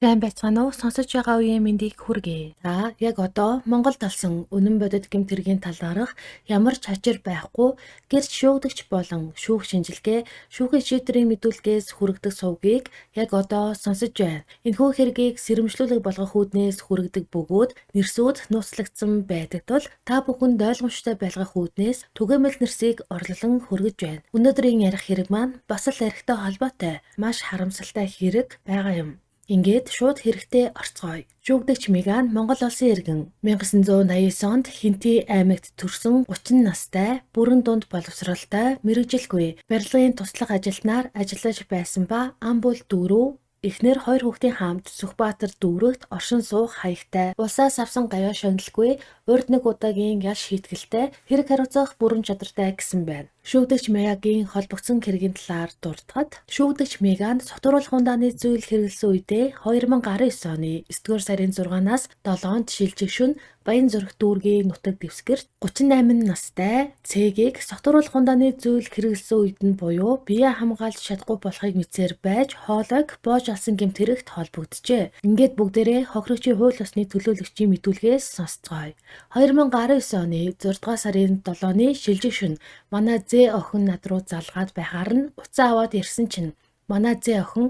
Сайн байцгаана уу? Сонсож байгаа үеийн мэндийг хүргэе. За, яг одоо Монголд олсон үнэн бодит гэмт хэргийн талаарх ямар ч хачир байхгүй гэрч шүүгдэгч болон шүүх шинжилгээ, шүүхийн шийдвэрийн мэдүүлгээс хүргэдэг сувгийг яг одоо сонсож байна. Энэхүү хэргийг сэрэмжлүүлэг болгох үүднээс хүргэдэг бөгөөд нэрсүүд нууцлагдсан байдаг тул та бүхэнд ойлгомжтой байлгах үүднээс түгээмэл нэрсийг орлон хүргэж байна. Өнөөдрийн ярих хэрэг маань бас л архитай холбоотой маш харамсалтай хэрэг байгаа юм. Ингээд шууд хэрэгтэй орцгоё. Шүүгдэгч Меган Монгол улсын иргэн 1989 онд Хинти аймагт төрсэн 30 настай, бүрэн дунд боловсролтой, мэргэжилгүй, барилгын туслах ажилтнаар ажиллаж байсан ба ам бол дөрөв, эхнэр хоёр хүүхдийн хамт Сүхбаатар дүүрэгт оршин суух хаягтай, улсаас авсан гаяа шагналгүй, урд нэг удаагийн ял шийтгэлтэй, хэрэг хариуцах бүрэн чадвартай гэсэн байна. Шүүгдэгч Мегагийн холбогдсон хэргийн талаар дурдахад шүүгдэгч Меган сотруулах ундааны зүйл хэрэглэсэн үедээ 2019 оны 9-р сарын 6-наас 7-нд шилжих шөнө Баян-Зүрх дүүргийн нутаг дэвсгэрт 38 настай Цэгийг сотруулах ундааны зүйл хэрэглэсэн үед нь буюу бие хамгаалж чадахгүй болохыг мэдсээр байж хоолойг боож алсан гэмт хэрэгт холбогджээ. Ингээд бүгдээрээ хохирогчийн хууль ёсны төлөөлөгчийн мэдүүлгээс сонсцгоё. 2019 оны 6 сарын 7-ны шилжих шөнө манай зээ охин над руу залгаад байхаар нь утсаа аваад ирсэн чинь манай зээ охин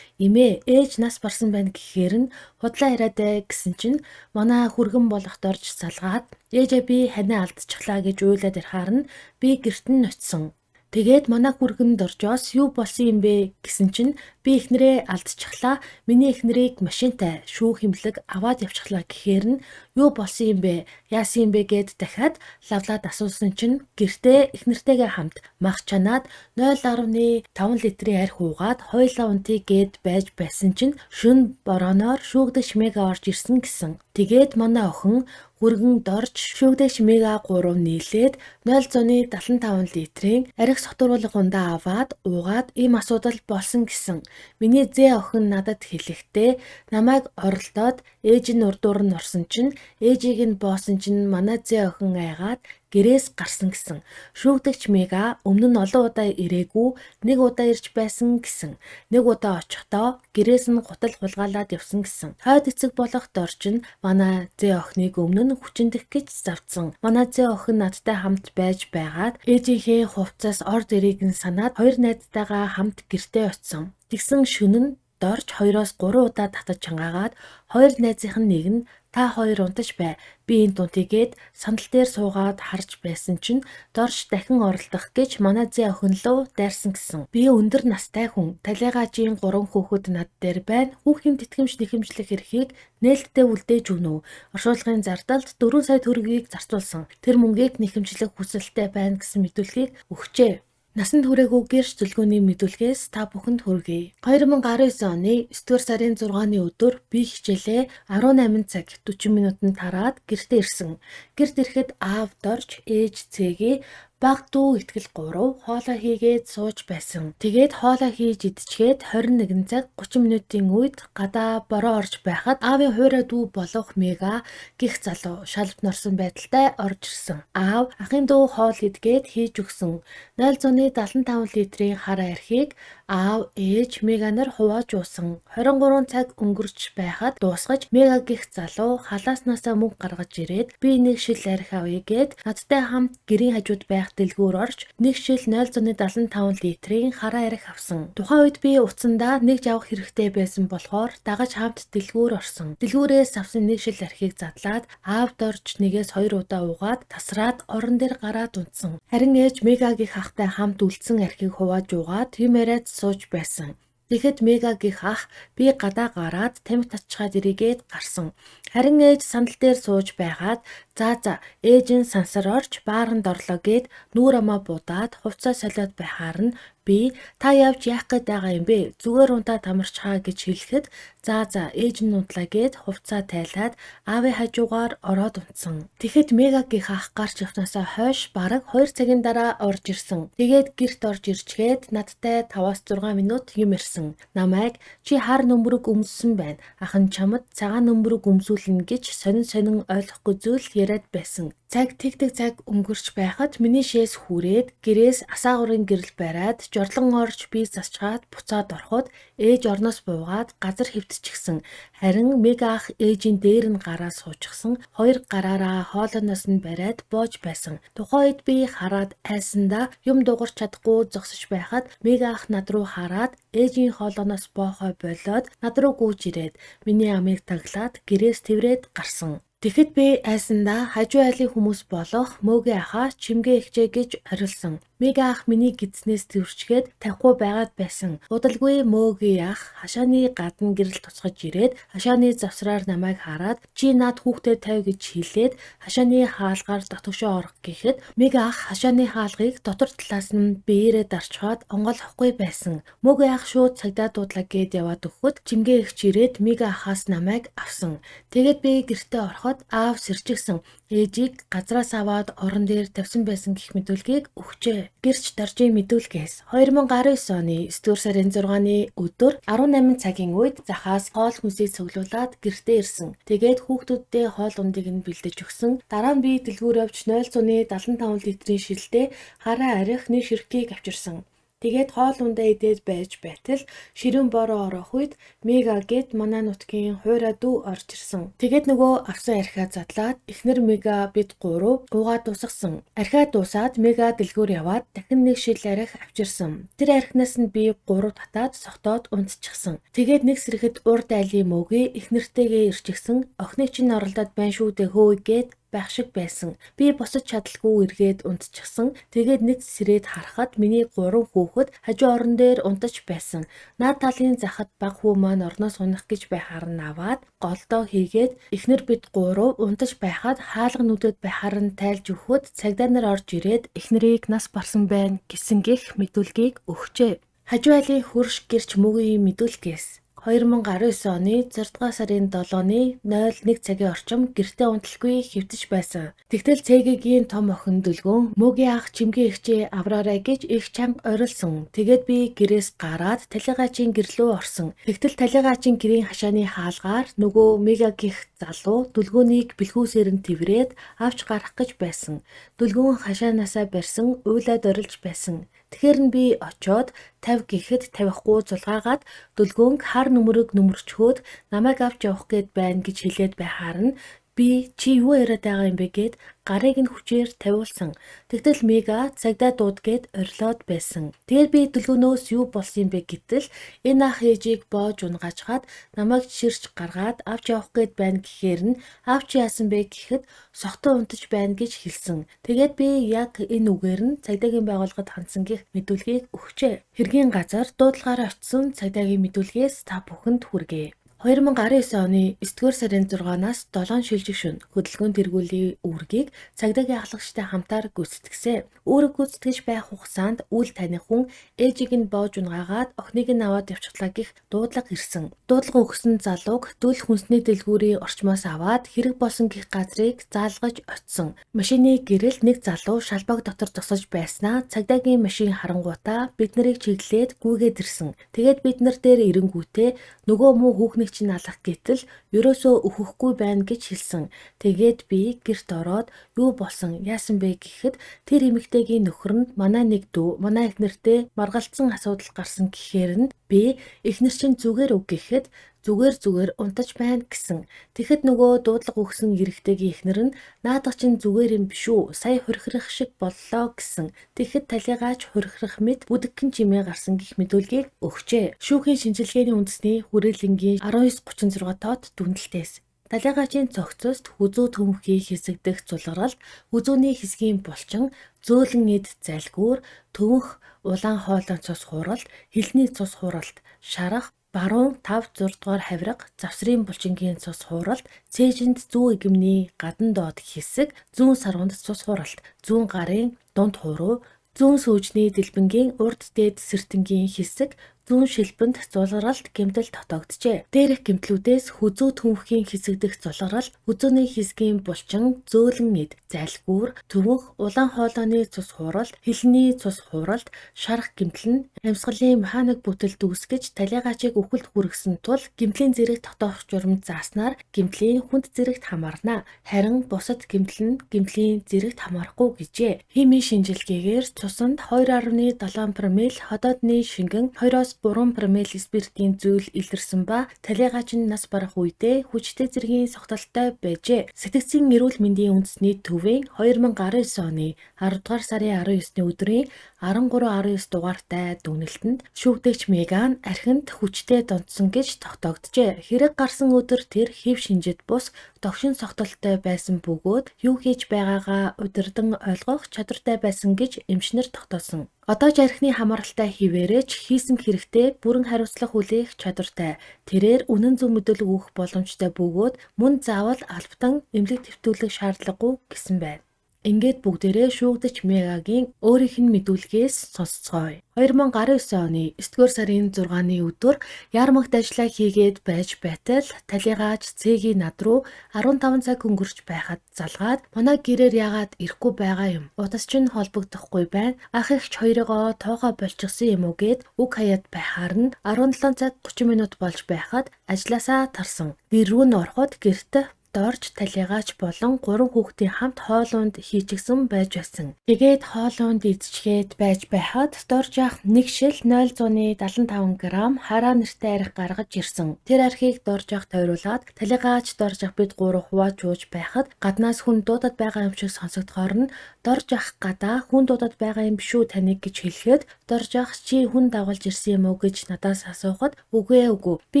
эмээ ээж нас барсан байна гэхээр нь худлаа яриад ээ гэсэн чинь манай хүргэн болохт орж залгаад ээжээ би ханиа алдчихлаа гэж уйлаад ярихаар нь би гэрт нь очисон. Тэгээд манай хүргэнд оржоос юу болсон юм бэ гэсэн чинь би эхнэрээ алдчихлаа. Миний эхнэрийг машинтай шүүх хэмлэг аваад явчихлаа гэхээр нь юу болсон юм бэ? Яасан юм бэ гэд дахиад лавлаад асуусан чинь гэртээ эхнэртэйгээ хамт мах чанаад 0.5 литрийн арх уугаад хоёулаа унтъя гэд байж байсан чинь шөнө борооноор шүүгдэгч Мега орж ирсэн гэсэн. Тэгээд манай охин хүргэн дорж шүүгдэгч Мега 3 нийлээд 0.75 литрийн арх сотруулах ундаа аваад уугаад ийм асуудал болсон гэсэн. Миний зээ охин надад хэлэхдээ намайг оролдоод ээж нь урдуур нь орсон чинь ээжийг нь боосон чинь манай зээ охин айгаад гэрээс гарсан гэсэн. Шүүгдэгч Мега өмнө нь олон удаа ирээгүй, нэг удаа ирж байсан гэсэн. Нэг удаа очихдоо гэрээс нь гутал хулгайлаад явсан гэсэн. Хойд эцэг болох дорж нь манай зээ охиныг өмнө нь хүчиндэх гэж завдсан. Манай зээ охин надтай хамт байж байгаад ээжийнхээ хувцас ор дэрийг нь санаад хоёр найзтайгаа хамт гэртээ очисон. Тэгсэн шөнө нь дорж 2-оос 3 удаа татаж чангаагаад хоёр найзынх нь нэг нь та хоёр унтаж бай. Би энд унтъя сандал дээр суугаад харж байсан чинь дорж дахин оролдох гэж манай зээ охин луу дайрсан гэсэн. Би өндөр настай хүн. Талигаажийн 3 хүүхэд над дээр байна. Хүүхийн тэтгэмж нэхэмжлэх эрхийг нээлттэй үлдээж өгнө. Оршуулгын зардалд 4 сая төгрөгийг зарцуулсан. Тэр мөнгийг нэхэмжлэх хүсэлтэй байна гэсэн мэдүүлгийг өгчээ. Насанд хүрээгүй гэрч зүлгөөний мэдүүлгээс та бүхэнд хүргэе. 2019 оны 9-р сарын 6-ны өдөр би хичээлээ 18 цаг 40 минутанд тараад гэртээ ирсэн. Гэрт ирэхэд аав дорж ээж цэгээ баг дүү итгэл 3 хоолоо хийгээд сууж байсан. Тэгээд хоолоо хийж идчихээд 21 цаг 30 минутын үед гадаа бороо орж байхад аавын хуурай дүү болох Мега гих залуу шалбт норсон байдалтай орж ирсэн. Аав ахын дүү хоол идгээд хийж өгсөн. 0.75 литрийн хар архийг аав ээж Мега нар хувааж уусан. 23 цаг өнгөрч байхад дуусгаж Мега гих залуу халааснаасаа мөнгө гаргаж ирээд би нэг шил архи авъя гэд надтай хамт гэрийн хажууд байх дэлгүүр орж нэг шил 0.75 литрийн хараа архи авсан. Тухайн үед би утсандаа нэг явах хэрэгтэй байсан болохоор дагаж хамт дэлгүүр орсон. Дэлгүүрээс авсан нэг шил архийг задлаад аавд орж нэгээс хоёр удаа уугаад тасраад орон дээр гараад унтсан. Харин ээж Мегагийнх ахтай хамт үлдсэн архийг хувааж уугаад юм яриад сууж байсан. Тэгэхэд Мега гих ах би гадаа гараад тамхи татчгаад ирээгээд гарсан. Харин ээж сандал дээр сууж байгаад за ээж нь сансар орж бааранд орлоо гэд нүүр амаа будаад хувцас солиод байхаар нь би та явж яах гээд байгаа юм бэ? Зүгээр унтаа тамарчхаа гэж хэлэхэд за ээж нь унтлаа гэд хувцаа тайлаад аавын хажуугаар ороод унтсан. Тэгэхэд Мега гих ах гарч явснаасаа хойш бараг 2 цагийн дараа орж ирсэн. Тэгээд гэрт орж ирчгээд надтай 5-6 минут юм ярьсан. Намайг чи хар нөмрөг өмссөн байна. Ах нь чамд цагаан нөмрөг өмсүүлнэ гэж сонин ойлгохгүй зүйл яриад байсан. Цаг тэгдэг цаг өнгөрч байхад миний шээс хүрээд гэрээс асаагуурын гэрэл бариад жорлон орж би засчгаад буцаад ороход ээж орноос буугаад газар хэвтчихсэн. Харин Мега ах ээжийн дээр нь гараа суучихсан. Хоёр гараараа хоолойноос нь бариад боож байсан. Тухайн үед би хараад айсандаа юм дуугарч чадахгүй зогсож байхад Мега ах над руу хараад ээжийн хоолойноос боохой болоод над руу гүйж ирээд миний амыг таглаад гэрээс тэврээд гарсан. Тэгэхэд би айсандаа хажуу айлын хүмүүс болох Мөөгийн ахаа Чимгээ эгчээ гэж орилсон. Мега ах миний гидснээс тэвэрчгээд тавихгүй байгаад байсан. Удалгүй Мөөгийн ах хашааны гадна гэрэл туцгаж ирээд хашааны завсраар намайг хараад чи над хүүхдээ тавь гэж хэлээд хашааны хаалгаар дотгошоо орох гэхэд Мега ах хашааны хаалгыг дотор талаас нь биеэрээ дарчхаад онгойлгохгүй байсан. Мөөгийн ах шууд цагдаа дуудлаа гээд яваад өгөхөд Чимгээ эгч ирээд Мега ахаас намайг авсан. Тэгээд би гэртээ ороход аав сэрчихсэн. Ээжийг газраас аваад орон дээр тавьсан байсан гэх мэдүүлгийг өгчээ. Гэрч доржийн мэдүүлгээс 2019 оны 9-р сарын 6-ны өдөр 18 цагийн үед захаас хоол хүнсийг цуглуулад гэртээ ирсэн. Тэгээд хүүхдүүддээ хоол ундыг нь бэлдэж өгсөн. Дараа нь би дэлгүүр явж 0.75 литрийн шилдэ хараа арих нэг ширхгийг авчирсан. Тэгээд хоол ундаа идээд байж байтал ширүүн бороо орох үед Мега гэд манай нутгийн хуйраа дүү орж ирсэн. Тэгээд нөгөө авсан архиа задлаад эхнэр Мега бид гурав уугаад дуусгасан. Архиа дуусаад Мега дэлгүүр яваад дахин нэг шил архи авчирсан. Тэр архинаас нь би гурав татаад согтоод унтчихсан. Тэгээд нэг сэрэхэд урд айлын мөгийн эхнэртэйгээ ирчихсэн. Охиныг чинь оролдоод байна шүү дээ хөөе гэд байх шиг байсан. Би босож чадалгүй эргээд унтчихсан. Тэгээд нэг сэрээд харахад миний гурван хүүхэд хажуу орон дээр унтаж байсан. Наад талын захад баг хүү маань орноос унах гэж байхаар нь аваад голдоо хийгээд эхнэр бид гурав унтаж байхад хаалга нүдэд байхаар нь тайлж өгөхөд цагдаа нар орж ирээд эхнэрийг нас барсан байна гэсэн гэх мэдүүлгийг өгчээ. Хажуу айлын хөрш гэрч мөгийн мэдүүлгээс 2019 оны 6 дугаар сарын 7-ны 01 цагийн орчим гэртээ унталгүй хэвтэж байсан. Тэгтэл Цэгэгийн том охин Дүлгөөн Мөгийн ах Чимгийн эгчээ авраарай гэж их чанга орилсон. Тэгээд би гэрээс гараад Талигаачийн гэр лүү орсон. Тэгтэл Талигаачийн гэрийн хашааны хаалгаар нөгөө Мега гих залуу Дүлгөөнийг бэлхүүсээр нь тэврээд авч гарах гэж байсан. Дүлгөөн хашаанаасаа барьсан уйлаад орилж байсан. Тэгэхээр нь би очоод 50 гэхэд тавихгүй зулгаагаад Дүлгөөнг хар нүмерэг нүмерчхөөд намайг авч явах гээд байна гэж хэлээд байхаар нь би чи юу яриад байгаа юм бэ гэд гарыг нь хүчээр тавиулсан. Тэгтэл Мега цагдаа дууд гэд орилоод байсан. Тэгээд би Дүлгөөнөөс юу болсон юм бэ гэтэл энэ ах ээжийг боож унгаачгаад намайг ширч гаргаад авч явах гээд байна гэхээр нь авч яасан бэ гэхэд согтуу унтаж байна гэж хэлсэн. Тэгээд би яг энэ үгээр нь цагдаагийн байгууллагад хандсан гэх мэдүүлгийг өгчээ. Хэргийн газар дуудлагаараа очисон цагдаагийн мэдүүлгээс та бүхэнд хүргэе. 2019 оны 9-р сарын 6-наас 7 шилжих шөнө хөдөлгөөн тэргүүлийн үүргийг цагдаагийн ахлагчтай хамтаар гүйцэтгсэн. Үүрэг гүйцэтгэж байх хугацаанд үл таних хүн ээжийг нь боож унгаагаад охиныг нь аваад явчихлаа гэх дуудлага ирсэн. Дуудлага өгсөн залууг дөл хүнсний дэлгүүрийн орчмоос аваад хэрэг болсон гэх газрыг заалгаж очсон. Машины гэрэл нэг залуу шалбааг дотор зогсож байснаа цагдаагийн машин харангуутаа бид нарыг чиглээд гүйгээд ирсэн. Тэгээд бид нар дээр ирэнгүүтээ нөгөө муу хүүхнийг чинь алах гэтэл ерөөсөө өөхөхгүй байна гэж хэлсэн. Тэгээд би гэрт ороод юу болсон яасан бэ гэхэд тэр эмэгтэйгийн нөхөр нь манай нэг дүү манай эхнэртэй маргалдсан асуудал гарсан гэхээр нь би эхнэр чинь зүгээр үг гэхэд зүгээр унтаж байна гэсэн. Тэгэхэд нөгөө дуудлага өгсөн эрэгтэйгийн эхнэр нь наадах чинь зүгээр юм биш үү? Сая хурхирах шиг боллоо гэсэн. Тэгэхэд талигаач хурхирах мэт бүдэгхэн чимээ гарсан гэх мэдүүлгийг өгчээ. Шүүхийн шинжилгээний үндэсний хүрээлэнгийн 1936 тоод дүндэлтээс Талигаачийн цогцост хүзүү төмөхийн хэсэг дэх зулгаралд хүзүүний хэсгийн булчин, зөөлөн эд залгиур, төвөнх улаан хоолойн цус хууралт, хилний цус хууралт, шарах, баруун 5 6 дугаар хавирга, завсрын булчингийн цус хууралт, цээжинд зүү эгэмний гадна доод хэсэг, зүүн сарванд цус хууралт, зүүн гарын дунд хууруу, зүүн сүүжний дэлбэнгийн урд дээд сэртэнгийн хэсэг, Зүүн шилбэнд зулгаралт гэмтэл тогтоогджээ. Дээрх гэмтлүүдээс хүзүү түнхийн хэсэг дэх зулгаралт, хүзүүний хэсгийн булчин, зөөлөн эд, залгиур, түмэх, улаан хоолойны цус хууралт, хилний цус хууралт, шарах гэмтэл нь амьсгалын механик бүтэлд үүсгэж талийгаачийг үхэлд хүргэсэн тул гэмтлийн зэрэг тогтоох журамд зааснаар гэмтлийн хүнд зэрэгт хамаарна. Харин бусад гэмтэл нь гэмтлийн зэрэгт хамаарахгүй гэжээ. Химийн шинжилгээгээр цусанд 2.7 промил, ходоодны шингэн 2-3 промил спиртийн зүйл илэрсэн ба талийгаач нь нас барах үедээ хүчтэй зэргийн согтолтой байжээ. Сэтгцийн эрүүл мэндийн үндэсний төвийн 2019 оны 10 дугаар сарын 19-ний өдрийн 13:19 дугаартай дүгнэлтэнд шүүгдэгч Меган архинд хүчтэй донтсон гэж тогтоогджээ. Хэрэг гарсан өдөр тэр хэв шинжит бус догшин согтолтой байсан бөгөөд юу хийж байгаагаа удирдан ойлгох чадвартай байсан гэж эмчнэр тогтоосон. Одоо ч архины хамааралтай хэвээрээ ч хийсэн хэрэгтээ бүрэн хариуцлага хүлээх чадвартай. Тэрээр үнэн зөв мэдүүлэг өгөх боломжтой бөгөөд мөн заавал албатан эмнэлэг дэвтүүлэх шаардлагагүй гэсэн байна. Ингээд бүгдээрээ шүүгдэгч Мегагийн өөрийнх нь мэдүүлгээс сонсоцгооё. 2019 оны 9-р сарын 6-ны өдөр Ярмагт ажиллаа хийгээд байж байтал талийгаач Цэгийн над руу 15 цаг өнгөрч байхад залгаад манай гэрээр яагаад ирэхгүй байгаа юм? Утас чинь холбогдохгүй байна. Ах эгч хоёрыгоо тоогоо болчихсон юм уу гэд үг хаяад байхаар нь 17 цаг 30 минут болж байхад ажлаасаа тарсан. Гэр рүү нь ороход гэрт дорж талийгаач болон 3 хүүхдийн хамт хоолунд хийчихсэн байж байсан. Тэгээд хоолунд идчихээд байж байхад дорж ах нэг шил 0.75 г хараа нэртэй арх гаргаж ирсэн. Тэр архийг дорж ах тойруулаад талийгаач дорж ах бид гурав хувааж ууж байхад гаднаас хүн дуудаад байгаа юм шиг сонсогдохоор нь дорж ах гадаа хүн дуудаад байгаа юм биш үү таныг гэж хэлэхэд дорж ах чи хүн дагуулж ирсэн юм уу гэж надаас асуухад үгүй ээ үгүй би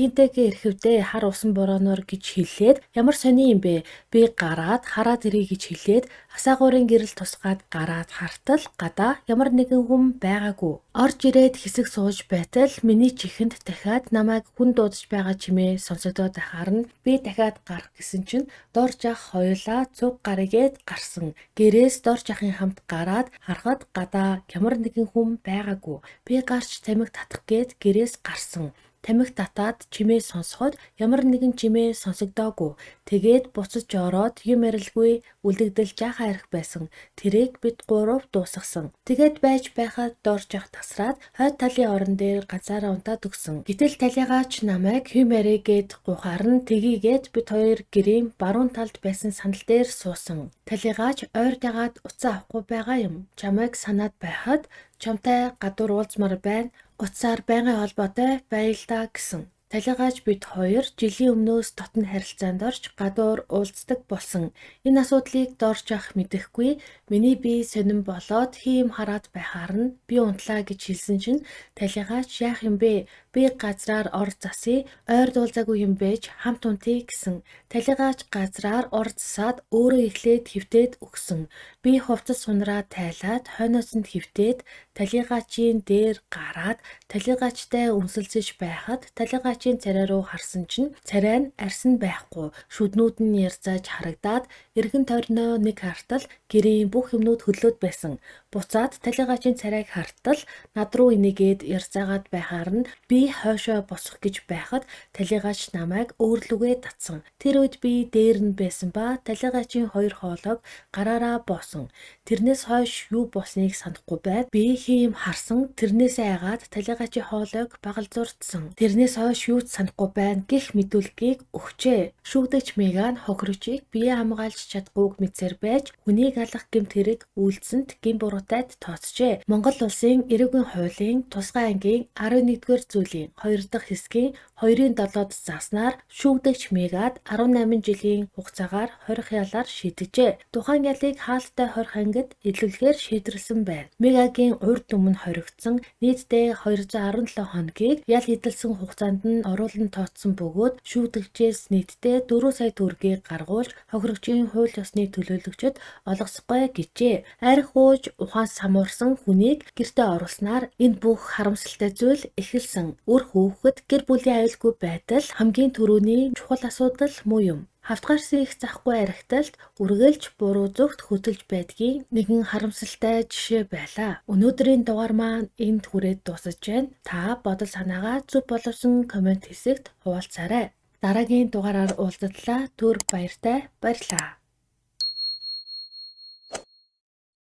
хинтэйгээ ирэхэвдээ хар усан борооноор гэж хэлээд ямар сони юм бэ? Би гараад хараад ирье гэж хэлээд асаагуурын гэрэл тусгаад гараад хартал гадаа ямар нэгэн хүн байгаагүй. Орж ирээд хэсэг сууж байтал миний чихэнд дахиад намайг хүн дуудаж байгаа чимээ сонсогдоод байхаар нь би дахиад гарах гэсэн чинь дорж ах хоёулаа цуг гарыгээд гарсан. Гэрээс дорж ахын хамт гараад харахад гадаа ямар нэгэн хүн байгаагүй. Би гарч тамхи татах гээд гэрээс гарсан. Тамхи татаад чимээ сонсоход ямар нэгэн чимээ сонсогдоогүй. Тэгээд буцаж ороод юм ярилгүй үлдэгдэл жаахан арх байсан. Тэрийг бид гурав дуусгасан. Тэгээд байж байхад дорж ах тасраад хойд талын орон дээр ганцаараа унтаад өгсөн. Гэтэл талийгаач намайг хэм яригээд гуйхаар нь тэгийгээд бид хоёр гэрийн баруун талд байсан сандал дээр суусан. Талийгаач ойр дагаад утсаа авахгүй байгаа юм. Чамайг санаад байхад чамтай гадуур уулзмаар байна. Утсаар байнгын холбоотой байя л даа гэсэн. Талийгаач бид хоёр жилийн өмнөөс дотно харилцаанд орж гадуур уулздаг болсон. Энэ асуудлыг дорж ах мэдэхгүй. Миний бие сонин болоод хийм хараад байхаар нь би унтлаа гэж хэлсэн чинь талийгаач яах юм бэ? Би газраар ор засъя, ойр дуулзаагүй юм байж хамт унтъя гэсэн. Талийгаач газраар ор засаад өөрөө эхлээд хэвтээд өгсөн. Би хувцас сунраа тайлаад хойноос нь хэвтээд талийгаачийн дээр гараад талийгаачтай үнсэлцэж байхад талийгаачийн царай руу харсан чинь царай нь арьсан байхгүй. Шүднүүд нь ярзааж харагдаад эргэн тойрноо нэг хартал гэрийн бүх юмнууд хөдлөөд байсан. Буцаад талийгаачийн царайг хартал над руу энийгээд ярзаагаад байхаар нь би хойшоо босох гэж байхад талийгаач намайг өөрлөгөө татсан. Тэр үед би дээр нь байсан ба талийгаачийн хоёр хоолойг гараараа боосон. Тэрнээс хойш юу болсныг санахгүй байд. Би хийм харсан тэрнээсээ айгаад талийгаачийн хоолойг багалзуурдсан. Тэрнээс хойш юу ч санахгүй байна гэх мэдүүлгийг өгчээ. Шүүгдэгч Меган хохирогчийг бие хамгаалж чадахгүйг мэдсээр байж хүнийг алах гэмт хэрэг үйлдсэнд гэм буруутайд тооцжээ. Монгол улсын эрүүгийн хуулийн тусгай ангийн 11-р зүйлийн 2 дахь хэсгийн 2-ын 7-д зааснаар шүүгдэгч Мегад 18 жилийн хугацаагаар хорих ялаар шийджээ. Тухайн ялыг хаалттай хорих ангид илүүлэхээр шийдвэрлэсэн байна. Мегагийн урд өмнө хоригдсон нийтдээ 217 хоногийг ял эдэлсэн хугацаанд нь оруулан тооцсон бөгөөд шүүгдэгчээс нийтдээ 4 сая төгрөгийг гаргуулж хохирогчийн хууль ёсны төлөөлөгчд олгосгүй гэжээ. Арх ууж ухаан самуурсан хүнийг гэртээ оруулснаар энэ бүх харамсалтай зүйл эхэлсэн. Үр хүүхэд гэр бүлийн аюулгүй байдал хамгийн түрүүний чухал асуудал муу юм. Хавт гарсан их захгүй архиталт үргэлж буруу зүгт хөдөлж байдгийн нэгэн харамсалтай жишээ байлаа. Өнөөдрийн дугаар маань энд хүрээд дуусаж байна. Та бодол санаагаа зөв боловсон коммент хэсэгт хуваалцаарай. Дараагийн дугаараар уулзтлаа. Түр баяртай. Баярлалаа.